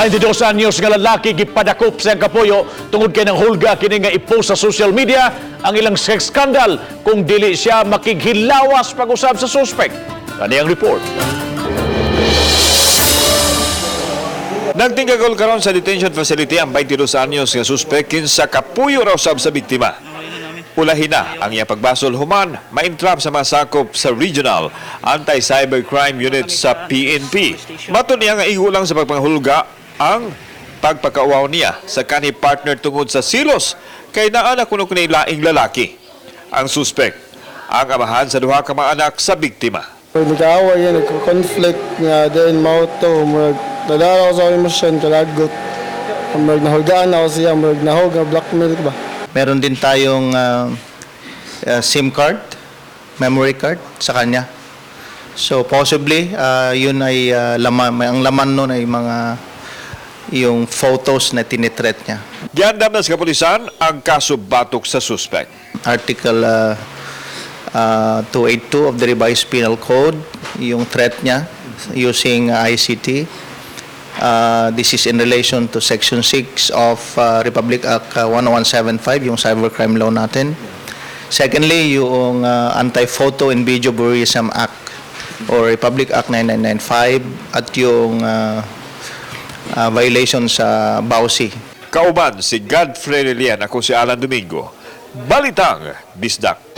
22 anyos nga lalaki gipadakop sa iyang kapuyo tungod kay nanghulga kini nga i-post sa social media ang ilang sex scandal kung dili siya makighilawas pag-usab sa suspect. Kani ang report. Nagtingkagol karon sa detention facility ang 22 anyos nga suspek kinsa kapuyo raw sab sa biktima. Ulahin na ang iyang pagbasol human ma-entrap sa mga sakop sa Regional Anti-Cybercrime Unit sa PNP. Mato niya nga igo lang sa pagpanghulga ang pagpakauwaw niya sa kanhi partner tungod sa silos kay naa na kuno kini laing lalaki. Ang suspek ang amahan sa duha ka mga anak sa biktima. Pag nag-aaway yan, nagko-conflict nga, then mao to, murag, nadala ko sa emosyon, kalagot. Murag nahulgaan ako siya, murag nahog, nga blackmail ba. Meron din tayong SIM card, memory card sa kanya. So possibly yun ay laman, ang laman nun ay mga yung photos na tinitreat niya. Giandam na sa kapulisan ang kaso batok sa suspek. Article 282 of the Revised Penal Code, yung threat niya using ICT. This is in relation to Section 6 of Republic Act 10175, yung cybercrime law natin. Secondly, yung Anti-Photo and Video Voyeurism Act or Republic Act 9995 at yung violation sa VAWC. Kauban si Godfrey Lilian, ako si Alan Domingo. Balitang Bisdak.